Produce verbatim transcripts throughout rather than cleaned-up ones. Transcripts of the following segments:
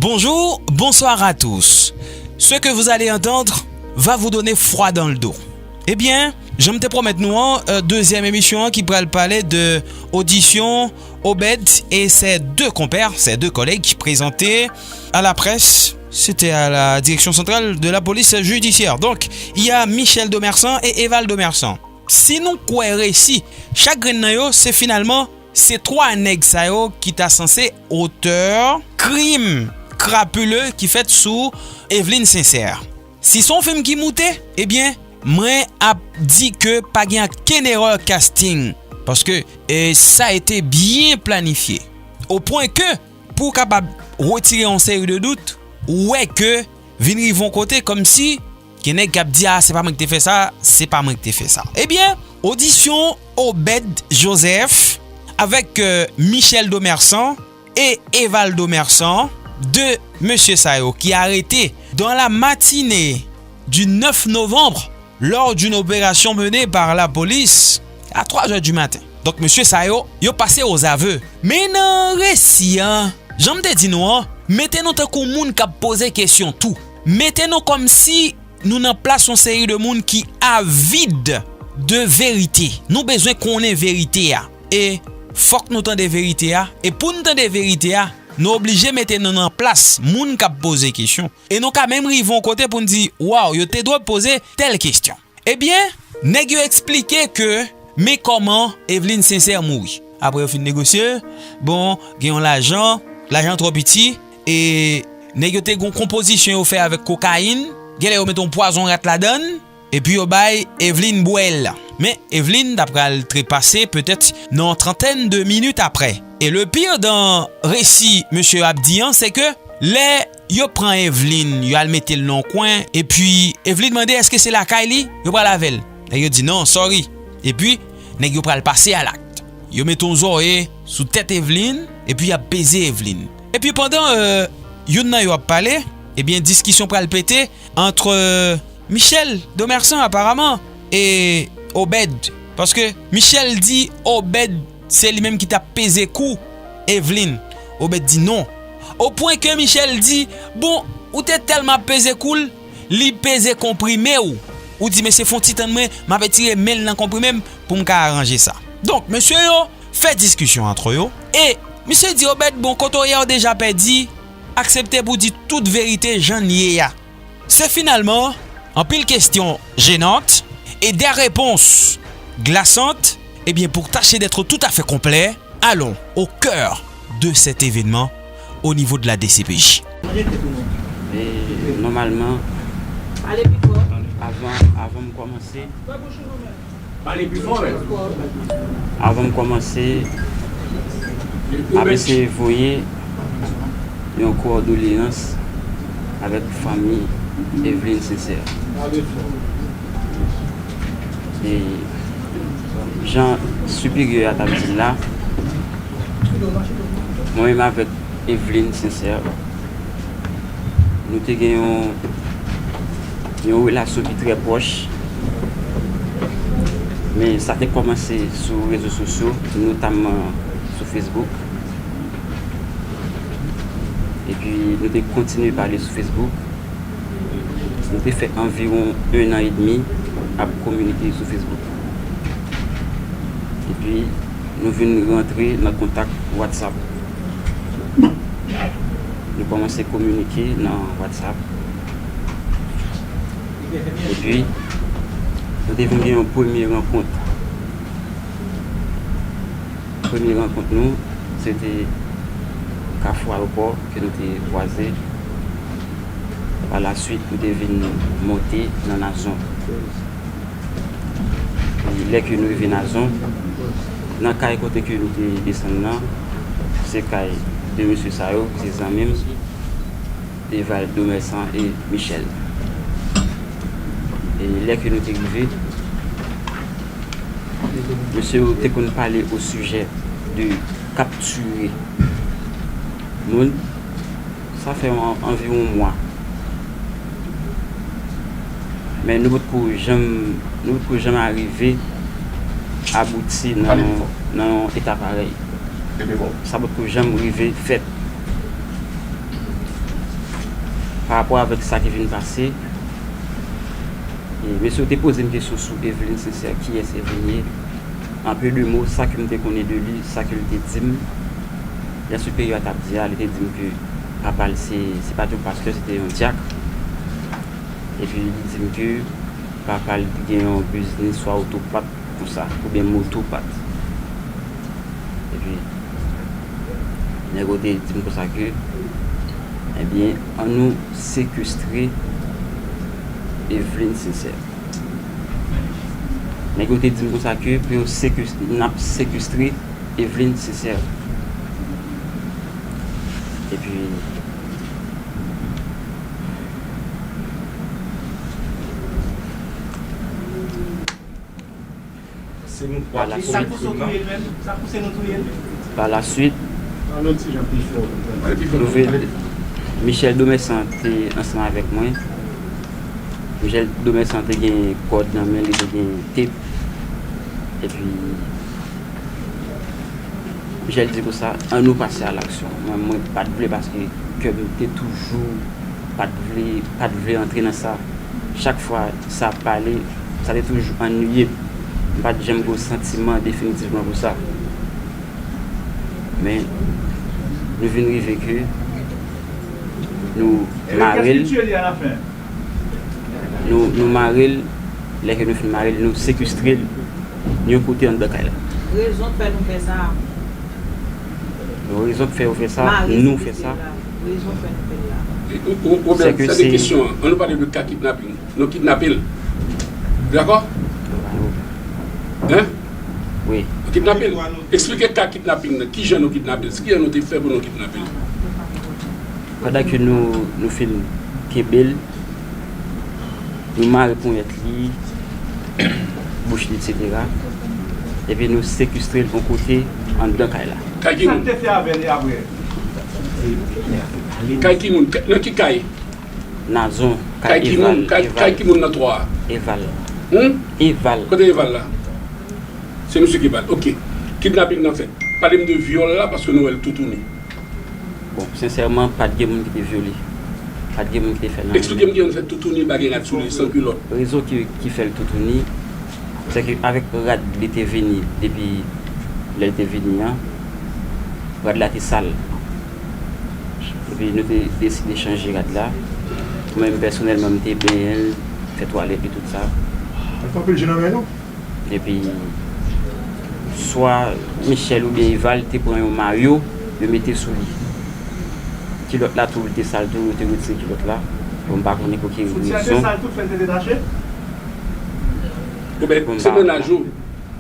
Bonjour, bonsoir à tous. Ce que vous allez entendre va vous donner froid dans le dos. Ebyen, jan m te pwomèt nou an, euh, dezyèm emisyon an ki pral pale de odisyon Obed et ses deux compères, ses deux collègues présentés à la presse. C'était à la direction centrale de la police judiciaire. Donc, il y a Michel Domersan et Eval Domersan. Si nou kwè resi, chak grenn nan yo, se finalman se twa nèg sa yo ki ta sanse otè krim krapile ki fèt sou Evelyne Sincère. Si se yon fim ki moute, ebyen, mwen ap di ke pa gen okenn erè casting, paske, e, sa ete byen planifye. O pwen ke, pou w kapab retire yon seri de dout, ou wè ke vin rive yon kote kòmsi gen nèg k ap di, a, se pa mwen ki te fè sa, se pa mwen ki te fè sa. Ebyen, odisyon Obed Joseph avèk, euh, Michel Domersan et Eval Domersan, de mesye sa yo ki arete dans la matinée du neuf novembre lors d'une opération menée par la police à trois heures du matin. Donk, mesye sa yo, yo pase aux aveux. Men nan resi an, jan m te di nou an, mete nou tankou moun k ap poze kesyon tou. Mete nou kòmsi nou nan plas yon seri de moun ki avid de verite. Nou bezwen konnen verite a. E fòk nou tande verite a. E pou n tande verite a, nou oblije mete nou nan plas moun k ap poze kesyon. E nou ka menm rive yon kote pou n di, waw, yo te dwe poze tèl kesyon. Ebyen, nèg yo eksplike ke men kòman Evelyne Sincère mouri. Apre yo fin negosye, bon, gen yon lajan, lajan twò piti, e nèg yo te gen yon konpozisyon yo fè avèk kokayin, genlè yo mete yon pwazon rat ladan l, epi yo bay Evelyne bwè l. Men Evelyne ta pral trepase petèt nan yon trantèn de minit apre. E le pire dans resi mesye yo ap di an, se ke lè yo pran Evelyne, yo al mete l nan yon kwen, epi Evelyne mande èske se lakay li yo pral avè l. Nèg yo di non, sorry. Epi, nèg yo pral pase a lakt. Yo mete yon zòrye sou tèt Evelyne, epi y ap peze Evelyne. Epi pandan, euh, youn nan yo ap pale, ebyen, diskisyon pral pete ant, euh, Michel Domersan, aparaman, e Obed. Paske Michel di Obed se li menm ki t ap peze kou Evelyne. Obed di non. O pwen ke Michel di, bon, ou te tèlman ap peze kou l, li peze konprime w. Ou di, mesye, fè yon ti tann mwen, m ap etire men l nan konprime m pou m ka aranje sa. Donk, mesye yo fè diskisyon antre yo, e misye di, Obed, bon, kote w ye a, w deja pèdi, aksepte pou w di tout verite jan l ye a. Se finalman anpil kesyon jenant e des réponses glaçantes, ebyen, pour tâcher d'être tout à fait complet, allons au cœur de cet événement au niveau de la D C P J. E nòmalman, avan, avan m kòmanse, Avan m kòmanse, m ap eseye voye yon kondoleyans avèk fanmi Evelyne Sincère. E jan siperyè a t ap di l la, mwen menm avèk Evelyne Sincère, nou te gen yon, yon relasyon ki trè pwòch. Men sa te kòmanse sou rezo sosyo, notamman sou Facebook. Epi nou te kontinye pale sou Facebook. Nou te fè anviwon en an edmi ap kominike sou Facebook. Epi nou vin rantre nan kontak WhatsApp. Nou kòmanse kominike nan WhatsApp. Epi, nou te vin gen yon premye rankont. Premye rankont nou, se te Kafou Ayewopò ke nou te kwaze. Pa la swit, nou te vin monte nan Nazon. E lè ke nou rive Nazon, nan kay kote ke nou te desann nan, se kay de mesye sa yo, se zanmi m, Eval, Domersan e Michel. E lè ke nou te rive, mesye yo te konn pale o sijè de kaptire moun. Sa fè an-, anviwon mwa. Men nou potko janm, nou potko janm arive abouti nan, nan yon eta parèy. Sa potko janm rive fèt. Parapò avèk sa ki vin pase, e, mesye yo te poze m kesyon sou Eveline Sincère, kiyès Eveline ye. An pe de mo, sa ke m te konnen de li, sa ke l te di m, jan siperyè a t ap di a, li te di m ke papa l se, se pa t yon pastè, se te yon dyak. Epi li di m ke papa l te gen yon biznis swa otopat konsa, oubyen motopat. Epi, nèg yo te di m konsa ke, ebyen, an nou sekestre Eveline Sincère. Nèg yo te di m konsa ke pou yo sekes-, n ap sekestre Eveline Sincère. Epi, Se nou twa ki komèt krim nan. Sa pouse nou touye l menm? Sa pouse nou touye l? Pa la suit, Pale yon ti jan pi fò. Nou vle, Michel Domersan te ansanm avèk mwen. Michel Domersan te gen kòd nan men li, te gen tep. Epi, Michel di konsa, ann nou pase a laksyon. Mwen, mwen pa t vle paske kè m te toujou pa t vle, pa t vle antre nan sa. Chak fwa sa ap pale, sa te toujou annuiye m. M pa t janm gen yon santiman definitivman pou sa. Men, nou vin rive ke nou mare l. Nou, nou mare l, lè ke nou fin mare l, nou sekestre l yon kote anndan kay la. Rezon k fè nou fè sa a. Rezon k fè yo fè sa, nou fè sa. Rezon k fè nou fè l la. Ou, ou, ou, se ke sa se kesyon an. Ann nou pale de ka kidnaping. Nou kidnape l. Dakò? Hein? Wi. Nou kidnape l. Eksplike ka kidnaping nan. Kijan nou kidnape l? Kijan nou te fè pou nou kidnape l? Pandan ke nou, nou fin kenbe l, nou mare ponyèt li, bouch li, etsetera. Epi nou sekestre l yon kote anndan kay la. Kay ki moun? Sa n te fè avè l apre? Kay ki moun? Nan ki kay? Nazon, kay Eval. Kay ki moun? Kay, kay ki moun nan twa a? Eval. Hmm? Eval. Kote Eval la? Se misye ki bat. Ok. Kidnaping nan fèt. Pale m de vyòl la, paske nou wè l toutouni. Bon, sensèman, pa t gen moun ki te vyole. Pa t gen moun ki te fè l anyen. Eksplike m kijan l fè toutouni, pa gen rad sou li, san kilòt. Rezon ki, ki fè l toutouni, se ke avèk rad li te vini, depi lè l te vini an, rad la te sal. Epi nou te deside chanje rad la. Mwen menm pèsonèlman, m te benyen l, fè twalèt li, tout sa. Al fè anpil je nan men nou. Epi, swa Michel oubyen Eval te pran yon mayo, yo mete sou li. Kilòt la tou, li te sal tou, yo te retire kilòt la. Bon, m pa konnen pou ki rezon. Soutyen an te sal tou, fè l te detache? Bon, ben, se mennaj ou.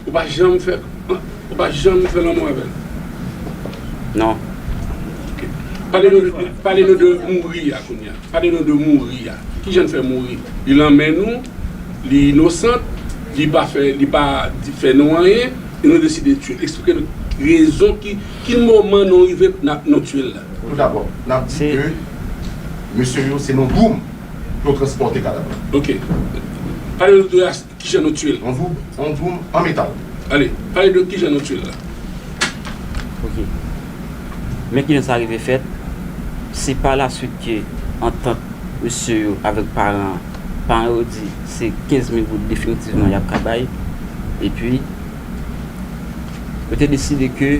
Ou pa janm fè, ou pa janm fè lanmou avè l? Non. Ok. Pale nou de, pale nou de mouri a kounye a. Pale nou de mouri a. Kijan l fè mouri? Li nan men nou, li inosan, li pa fè, li pa di, fè nou anyen, e nou deside tiye l. Eksplike nou rezon ki, ki moman nou rive n ap, nou tiye l la. Toudabò, n ap di ke mesye yo se nan dwoum pou yo transpòte kadav la. Ok. Pale nou de as-, kijan nou tiye l? Yon dwoum, yon dwoum an metal. Ale, pale de kijan nou tiye l la. Ok. Men kijan sa rive fèt, se pa la suit ke antant mesye yo avèk paran, paran yo di se kenz mil goud definitivman y ap ka bay. Epi, yo te deside ke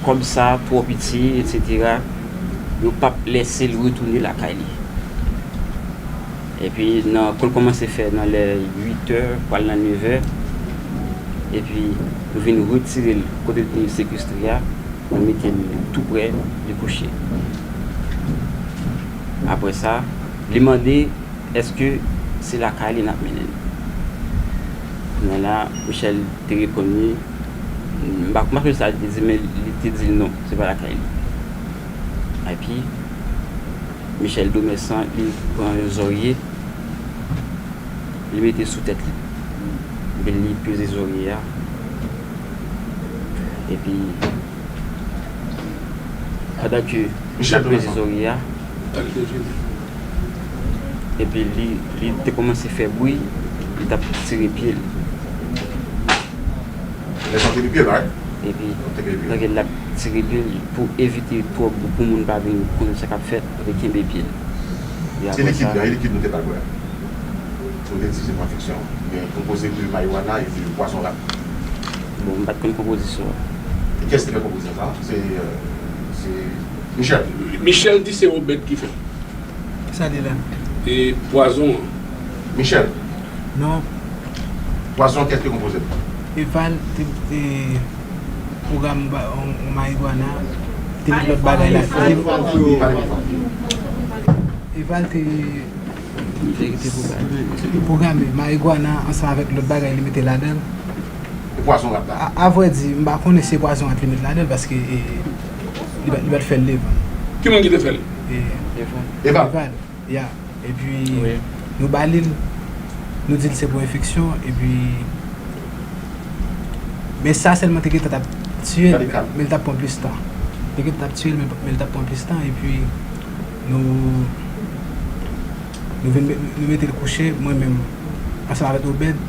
kòb sa twò piti, etsetera, yo p ap lèse l retounen lakay li. Epi, nan, kou l kòmanse fè nan lè uit è, pral nan nèf è, epi nou vin retire l kote l te sekestre a, nou mete l tou prè li kouche. Apre sa, li mande èske se lakay li n ap mennen l. Kounye a la, Michel te reponn li, m pa, m pa sonje sa li te di, men li te di l non, se pa lakay li. Epi, Michel Domersan, li pran yon zòrye, li mete sou tèt li. Epi li peze zòrye a. Epi, pandan ke l ap peze zòrye a, epi li, li te kòmanse fè bri, li t ap tire pye l. Lè sa w te pye la, wi. Epi, pandan ke l ap tire pye l, pou evite twòp bri, pou moun pa vin konnen sa k ap fèt, yo te kenbe pye l. E apre sa, e likid nou te ba l bwè a? Ou te di se pou enfeksyon. Men konpoze de marijuana epi pwazon rat. Bon, m pa t konn konpozisyon an. E kiyès te fè konpozisyon sa? Se, euh, se Michel. Michel di se Obed ki fè. Sa li la? E pwazon an? Michel. Non. Pwazon an, kiyès ki konpoze l? Eval te, te pwogram ba, on, on marijuana, te met lòt bagay la. Pale pi fò. Eval te, te pwograme marijuana ansanm avèk lòt bagay li mete ladan l. E pwazon rat la? A, a vrè di, m pa konnen si se pwazon rat li met ladan l paske, e, li pa, li pa t fè l devan. Ki moun ki te fè l? E, Eval. Eval. Ya. Epi, wi, nou ba li l, nou di l se pou enfeksyon, epi, men sa sèlman te gentan t ap tiye l, men l t ap pran plis tan. Te gentan t ap tiye l, men, men l t ap pran plis tan, epi nou, nou vin, nou mete l kouche, mwen menm, ansanm avèk Obed,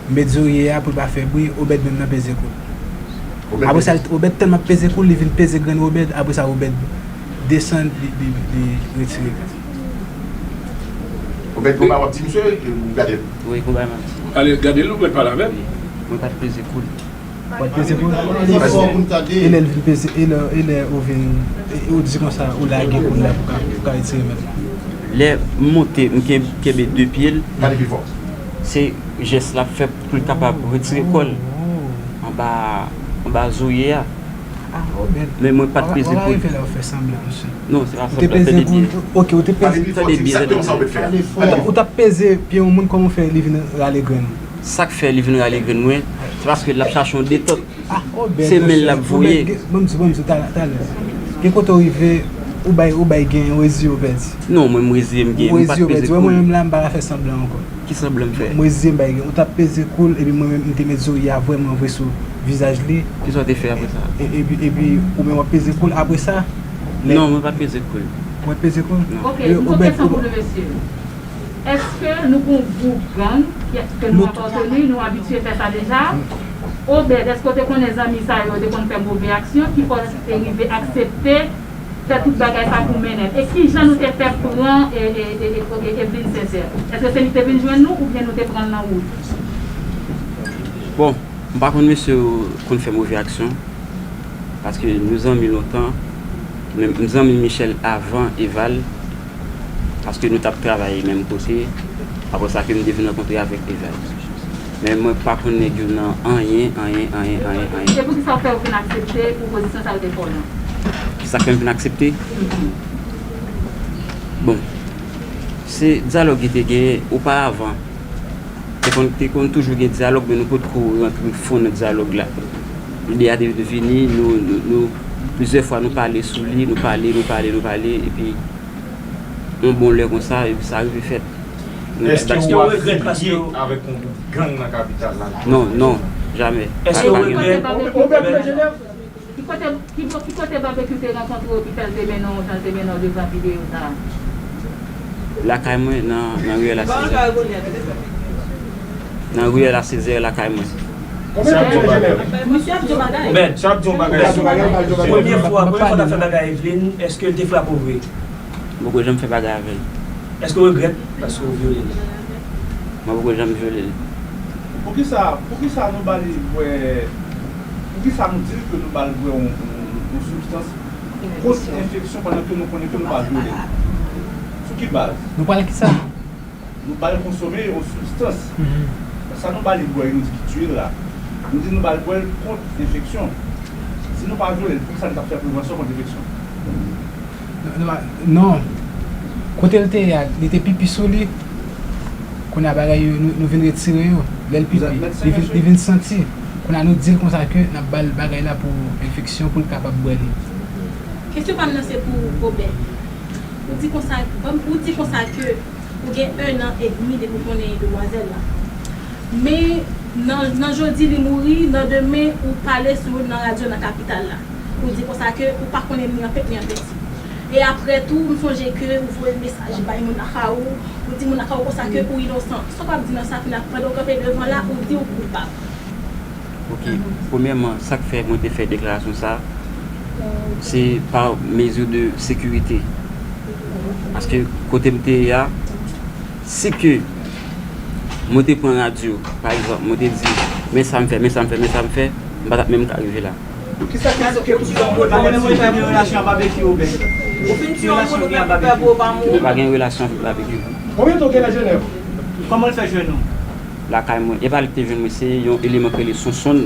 m met zorye a pou l pa fè bri, Obed menm nan peze kou l. Apre sa, Obed tèlman ap peze kou l, li vin peze grenn Obed, apre sa, Obed desann, li, li, li retire. Obed, gon bagay w ap di misye, ou gade l? Wi, gon bagay m ap di. Ale, gade l, ou mèt pale avè l. Mwen pa t peze kou l. Ou pa t peze kou l? E lè l vin peze, e lè, e lè ou vin, e ou di konsa, ou lage kou l la pou ka, pou ka retire men l. Lè m monte, m ken-, kenbe de pye l. Pale pi fò. Se jès l ap fè pou l kapab retire kò l anba, anba zorye a. Ah, oh, bèl. Men mwen pa t peze kou l. Ou pa rive la, ou fè sanblan, mesye. Non, se pa sanblan, fè de byen. Ou te peze kou l, ok, ou te peze. Tande byen, tande byen. Ou t ap peze pye yon moun, kòman w fè li vin rale grenn ou? Sa k fè li vin rale grenn mwen, se paske l ap chache yon detant. Ah, oh, bèl, mesye. Se men l l ap voye. Bon, m di, bon, m di, talè, talè. Gen kote w rive, ou bay, ou bay gen, ou reziye w pèdi. Non, mwen, m reziye m gen, m pa t peze kou l. Ou reziye w pèdi. Wè, mwen menm la, m pa ka fè sanblan ankò. Ki sanblan m fè? Mwen reziye m bay gen. Ou t ap peze kou l, epi mwen menm, m te met zorye a vrèman vre sou vizaj li. Kisa w te fè apre sa? E, epi, epi, ou menm w ap peze kou l apre sa? Non, mwen pa t peze kou l. Ou pa t peze kou l? Non. Ok, m gon kesyon pou nou, mesye. Èske nou gon gwoup gang ki, ke nou apateni, nou abitye fè sa deja? Obed, èske w te konnen zanmi sa yo te konn fè move aksyon ki fè w te rive aksepte fè tout bagay sa pou mennen l? E kijan nou te fè pran, e, e, e, e, e Evelyne Sincère? Èske se li ki te vin jwenn nou oubyen nou te pran l nan wout? Bon, m pa konn mesye yo konn fè move aksyon, paske nou zanmi lontan, men m zanmi Michel avan Eval, paske nou t ap travay menm kote, apre sa ke m te vin rankontre avèk Eval. Men mwen pa konn nèg yo nan anyen, anyen, anyen, anyen, anyen. E poukisa w fè w vin aksepte pwopozisyon sa yo te fè w lan? Kisa k fè m vin aksepte? Mhm. Bon, se dyalòg ki te genyen oparavan. Te konn, te konn toujou gen dyalòg, men nou potko rantre fon nan dyalòg la. Lide a te vini, nou, nou, nou, plizyè fwa nou pale sou li, nou pale, nou pale, nou pale, epi yon bon lè konsa, epi sa rive fèt. Èske w ap filiye avèk yon gwoup gang nan kapital la? Non, non, jamè. Èske w regrèt? Ki kote, ki bo-, ki kote Babekyou te rankontre w ki fè l te mennen w jan l te mennen w devan videyo sa a? Lakay mwen, nan, nan riyèl a Sezè. Nan riyèl a Sezè, lakay mwen. Misye ap di yon bagay. Obed, misye ap di yon bagay. Premye fwa, premye fwa w t ap fè bagay Evelyne, èske l te frape w vre? M poko janm fè bagay avè l. Èske w regrèt paske w vyole l? Mwen poko janm vyole l. Poukisa, poukisa nou ba li bwè, poukisa nou di l ke nou ba l bwè yon, yon, yon sibstans kont enfeksyon pandan ke nou konnen ke nou pa vyole l? Sou ki baz? Nou pral kisa? Nou ba l konsome yon sibstans. Mhm. Sa nou ba li bwè, nou di ki tiye l la. Nou di nou ba l bwè l kont enfeksyon. Si nou pa vyole l, poukisa nou t ap fè prevansyon kont enfeksyon? Non, non, non. Kote l te ye a, li te pipi sou li. Kounye a bagay yo, nou, nou vin retire yo. Lè l pipi, li vin, li vin santi. Kounye a nou di l konsa ke n ap ba l bagay la pou enfeksyon, pou l kapab bwè li. Kesyon pa m nan se pou Obed. Ou di konsa, ban m, ou di konsa ke ou gen en an edmi depi w konnen demwazèl la. Men nan, nan jodi li mouri, nan demen ou pale sou yo nan radyo nan kapital la. Ou di konsa ke ou pa konnen ni an pèp ni an pèti. E apre tou, m sonje ke ou voye mesaj bay moun lakay ou, ou di moun lakay ou konsa ke ou inosan. Sa w ap di nan sa, pandan w kanpe devan la, ou di ou koupab. Ok, premyèman, sa k fè mwen te fè deklarasyon sa, se pa mezi de sekirite. Paske kote m te ye a, si ke mwen te pran radyo, pa egzanp, mwen te di, men sa m fè, men sa m fè, men sa m fè, m pa t ap menm ka rive la. Kisa k esplike pou sa w pa menm fè yon relasyon ak Babekyou, Obed? Ou fin tiye yon moun ou menm ou pè pou ou pa mouri. M pa gen relasyon avèk Babekyou. Konbyen tan w gen nan Jenèv? Kòman l fè jwenn ou? Lakay mwen. E pa li ki te jwenn mwen, se yon eleman ki rele Sonsonn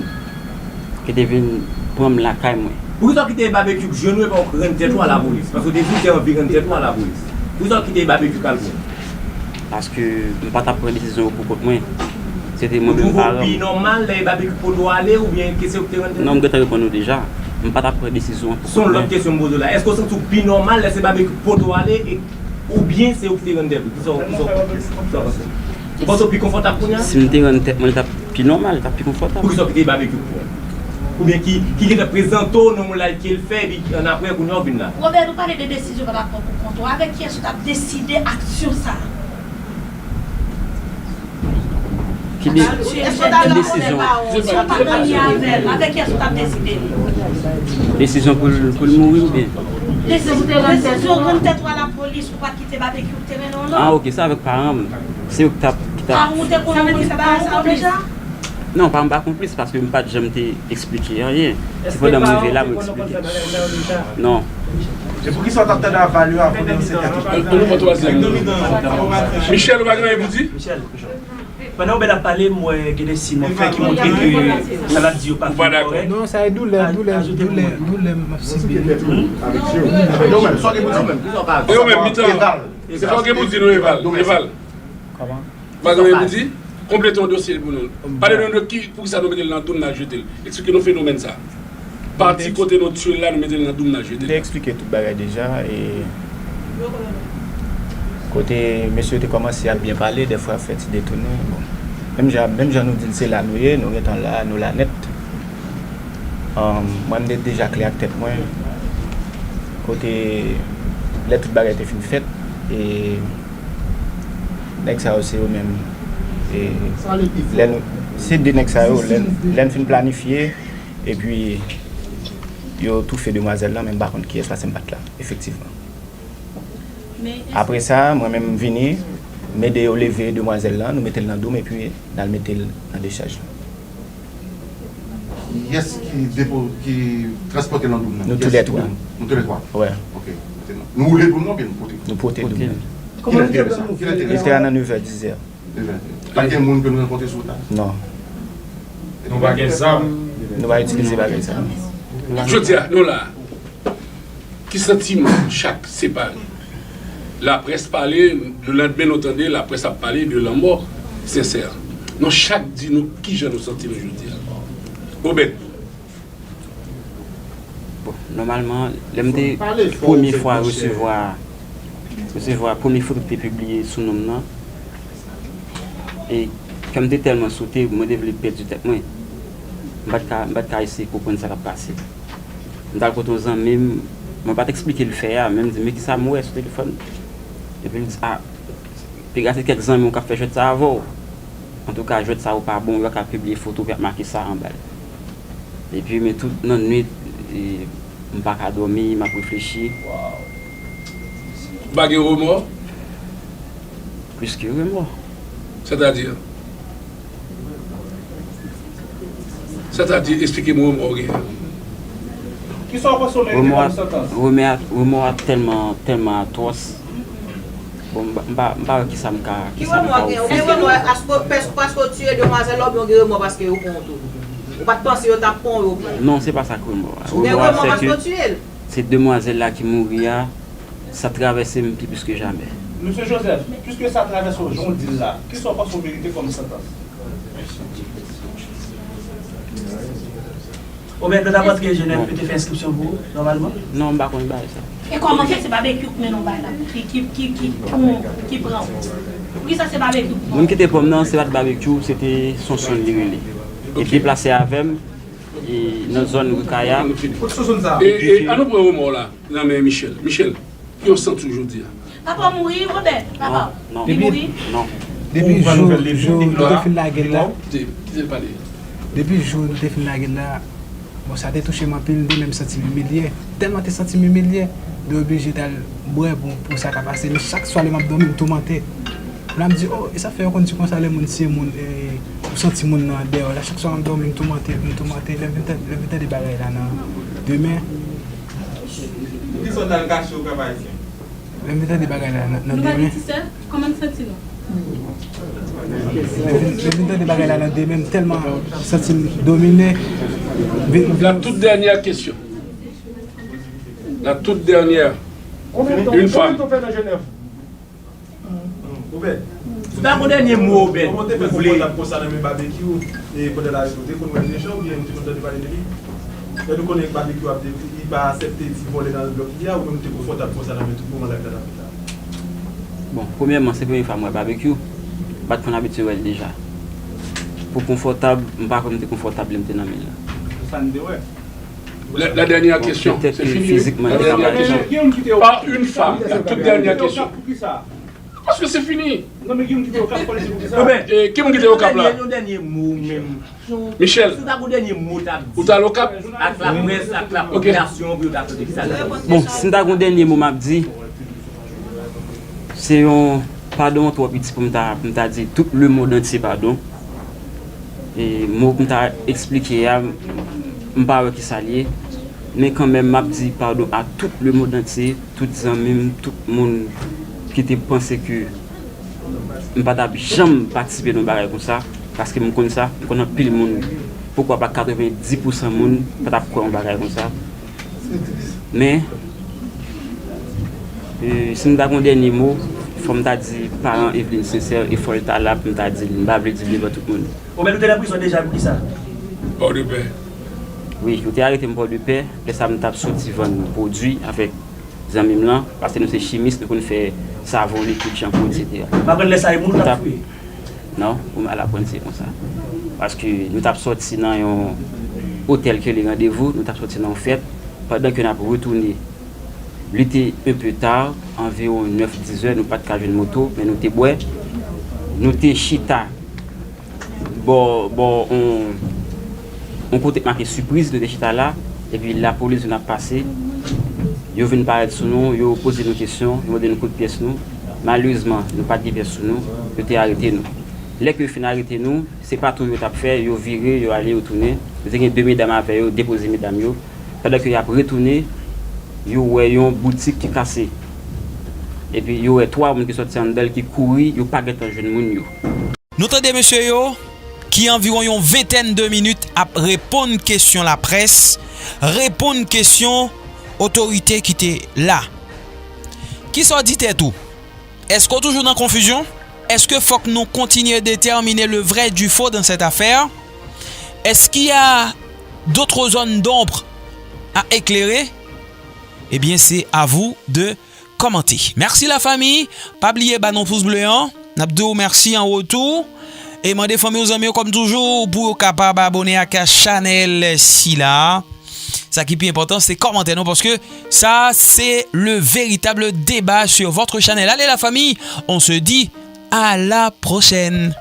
ki te vin pran m lakay mwen. Poukisa w kite Babekyou jwenn ou epi w rann tèt ou a lapolis? Paske w te di w te anvi rann tèt ou a lapolis. Poukisa w kite Babekyou al pran w? Paske m pa t ap pran desizyon yo pou kont mwen. Se te mwen menm paran m. Ou twouve w pi nòmal lè Babekyou pote w ale oubyen ke se ou ki te rann tèt ou? Non, m gentan reponn ou deja. M pa t ap pran desizyon an pou kont mwen. Se yon lòt kesyon m poze w la. Èske w santi w pi nòmal lè se Babekyou ki pote w ale e Oubyen se ou ki te rann tèt ou? Kisa w, kisa w, kisa w panse? Ou panse w pi konfòtab kounye a? Si m te rann tèt mwen, li t ap pi nòmal, li t ap pi konfòtab. Poukisa w kite Babekyou pran w? Oubyen ki, ki gentan prezante w nan yon live ke l fè, epi annapre, kounye a w vin la? Robert, ou pale de desizyon w pa t ap pran pou kont ou. Avèk kiyès ou t ap deside aksyon sa a? Ki de-, ki desizyon? Avèk kiyès ou t ap deside li? Desizyon pou l, pou l mouri oubyen? Desizyon rann tèt ou a lapolis pou pa kite Babekyou te mennen w non. Ah, ok, sa avèk paran m. Se yo ki t ap, ki t ap. Paran w te konn konplis bagay sa yo deja? Non, paran m pa konplis paske m pa t janm te eksplike anyen. Se pandan m rive la, mwen eksplike. Non. E poukisa w t ap tande aval yo avan w nan sèt a? An nou pran twazyèm nan. Michel, ou pa gen anyen pou di? Pandan Obed ap pale, m wè gen de siy m ap fè ki montre ke sa l ap di yo pa fin kòrèk. Non, sa e doulè, doulè, doulè, doulè m ap sibi. E yo menm, sa w gen pou di menm? E yo menm, mitan. Se sa w gen pou di nou, Eval. Eval. Kòman? Pa gen anyen pou di? Konplete yon dosye pou nou. Pale nou de ki, poukisa nou mete l nan doum n al jete l. Eksplike nou fenomèn sa. Pati kote nou tiye l la, nou mete l nan doum n al jete l. M te eksplike tout bagay deja. E kote mesye yo te kòmanse ap byen pale, dèfwa fè ti detounen. Bon. Menm jan, menm jan nou di l se la nou ye, nou gentan la, nou la nèt. Ahn, mwen, m te deja klè ak tèt mwen. Kote, lè tout bagay te fin fèt, e nèg sa yo, se yo menm. E lè nou, se de nèg sa yo, lè, lè n fin planifye, epi yo toufe demwazèl lan, men m pa konn kiyès, paske m pa t la, efektivman. Apre sa, mwen menm, m vini, m ede yo leve demwazèl lan, nou mete l nan do m, epi n al mete l nan dechaj lan. Kiyès ki depo-, ki transpòte l nan doum nan? Nou toulètwa. Nou toulètwa? Wè. Ok. Nou woule doum nan oubyen nou pote? Nou pote doum nan. Kilè te ye sa? Kilè te ye sa? Li te a nan nevè, dizè. Nevè. Pa t gen moun ke nou rankontre sou wout la? Non. Nou pa gen zam? Nou pa itilize bagay sa, non. Jodi a, nou la. Ki santiman chak separe? Laprès pale, lelandmen nou tande laprès ap pale de lanmò Sensè. Nou chak di nou kijan nou santi nou jodi a. Obed. Bon, nòmalman, lè m te premye fwa resevwa, resevwa premye foto ki te pibliye sou non m nan, e kè m te tèlman sote, mwen te vle pèdi tèt mwen. M pa t ka, m pa t ka eseye konprann sa k ap pase. M t al kote yon zanmi m, mwen pa t eksplike l fè a, men m di, "Men kisa m wè sou telefòn?" Epi l di, "A, piga se kèk zanmi w k ap fè jwèt sa avè w. Antouka, jwèt sa yo pa bon, yo ka pibliye foto w, y ap make sa anba l." Epi, men tout nan nwit, e, m pa ka dòmi, m ap reflechi. Ou pa gen remò? Plis ke remò. Sètadi? Sètadi, eksplike m remò w genyen. Kisa w panse w merite kòm santans? Remò a, remò a tèlman, tèlman atwòs. Bon, m pa, m pa, m pa wè kisa m ka, kisa m ka ofri. Ki remò w gen? Ou gen remò paske, paske w tiye demwazèl la oubyen w gen remò paske yo pran w tou? Ou pa t panse yo t ap pran w, yo pran w? Non, se pa sa k remò a. Ou gen remò paske w tiye l? Se demwazèl la ki mouri a, sa travèse m pi plis ke jamè. Mesye Joseph, piske sa travèse w jan w di l la, kisa w panse w merite kòm santans? Obed, lòt apatri Jenèv yo te fè enskripsyon pou ou, nòmalman? Non, m pa konn bagay sa. E kòman fè se Babekyou k mennen w bay la, ki, ki, ki, ki pran w? Poukisa se Babekyou k pran w? Moun ki te pran m nan, se pa t Babekyou, se te Sonsonn li rele. Li deplase avè m, e nan zòn Rikaya. Kot Sonsonn sa? E, e, an nou pran remò w la nan men Michel. Michel, ki w santi w jodi a? Papa w mouri, Robert? Papa w li mouri? Non. Depi jou, jou li te fin lage l la. Depi jou li te fin lage l la, Bon, sa te touche m anpil, de menm m santi m imilye. Tèlman te santi m imilye, m te oblije t al bwè pou, pou sa ka pase. Men chak swa lè m ap dòmi, m toumante. Lè m di, oh, e sa fè yo konn di konsa lè moun tiye moun, e, ou santi moun nan dèyè w la. Chak swa m ap dòmi, m toumante, m toumante. Lè m vin tande, lè m vin tande bagay la nan demen. Poukisa w t al kache w Pèp Ayisyen? Lè m vin tande bagay la nan, nan demen. Nou pa gen ti sè? Kòman n santi nou? Lè m vin, lè m vin tande bagay la nan demen, m tèlman santi m domine. Vin- La toute dernière question. La toute dernière. Une femme. Obed, si w ta gon dènye mo, Obed, kòman w te fè konfòtab konsa nan men Babekyou, e pandan l arete w, te konn wè l deja oubyen ou te konn tande pale de li? Lè nou konnen Babekyou ap de, li pa aksepte ti vòlè nan blòk li a, ou menm ou te konfòtab konsa nan men tout moman lavi l t ap fèt la? Bon, premyèman, se premye fwa m wè Babekyou. M pa t konn abitye wè l deja. Pou konfòtab, m pa kwè m te konfòtab lè m te nan men l la. Sa n te wè. La, la dernière question, c'est fini, oui. La dernière question. Par une femme, la toute dernière question. Paske se fini. Non, men gen moun ki te Okap, fò l di pou ki sa. Bon, ben, eh, ki moun ki te Okap la? Yon dènye mo menm. Michel. Si w ta gon dènye mo w t ap di. Ou t al Okap? Ak laprès, ak lapopilasyon, pou yo ta tande ki sa l di. Bon, si m ta gon dènye mo m ap di, se yon padon twò piti pou m ta, pou m ta di tout lemonn antye padon. E mo pou m ta eksplike a, m pa wè ki sa l ye. Men kanmenm, m ap di padon a tout lemonn antye, tout zanmi m, tout moun ki te panse ke m pa t ap janm patisipe nan yon bagay konsa, paske m konn sa, m konn anpil moun, poukwa pa katrevenndis pousan moun pa t ap kwè yon bagay konsa. Men, e, si m ta gon dènye mo, fò m ta di paran Eveline Sincère, e fò l ta la pou m ta di l, m pa vle di l devan tout moun. Obed, ou te nan prizon deja, poukisa? Pòdepè. Wi, yo te arete m Pòdepè, lè sa m t ap soti vann pwodui avèk zanmi m lan, paske nou se chimis, nou konn fè savon, likid, chanpou, etsetera. M aprann lè sa e moun ou t ap touye? Non, ou mal aprann se konsa. Paske nou t ap sòti nan yon otèl ki rele Randevou, nou t ap sòti nan yon fèt, pandan ke n ap retounen, li te un peu tard, anviwon nèf, dis zè, nou pa t ka jwenn moto, men nou te bwè, nou te chita bò, bò, on, on kote k make Sipriz, nou te chita la, epi lapolis vin ap pase, yo vin parèt sou nou, yo poze nou kesyon, yo mande nou kote pyès nou. Malerezman, nou pa t gen pyès sou nou, yo te arete nou. Lè ke yo fin arete nou, se pa tou yo t ap fè, yo vire, yo ale, yo tounen. Yo te gen de medam avè yo, depoze medam yo. Pandan ke y ap retounen, yo wè yon boutik ki kase. Epi yo wè twa moun ki sòti anndan l ki kouri, yo pa gentan jwenn moun yo. Nou tande mesye yo, ki anviwon yon ventèn de minit ap reponn kesyon laprès, reponn kesyon otorite ki te la. Kisa w di tèt ou? Èske w toujou nan konfizyon? Est-ce que fòk nou kontinye déterminer le vrai du faux dans cette affaire? Est-ce qu'il y a d'autres zones d'ombre à éclairer? Eh bien, c'est à vous de commenter. Merci la famille. Pa bliye ba nou pous ble an. N ap di w mèsi an retou. E mande fanmi w, zanmi w kòm toujou pou yo kapab abone ak chanèl sila. Sa ki pi enpòtan, se kòmantè nou, paske sa, se le véritable débat sur votre channel. Allez la famille, on se dit à la prochaine.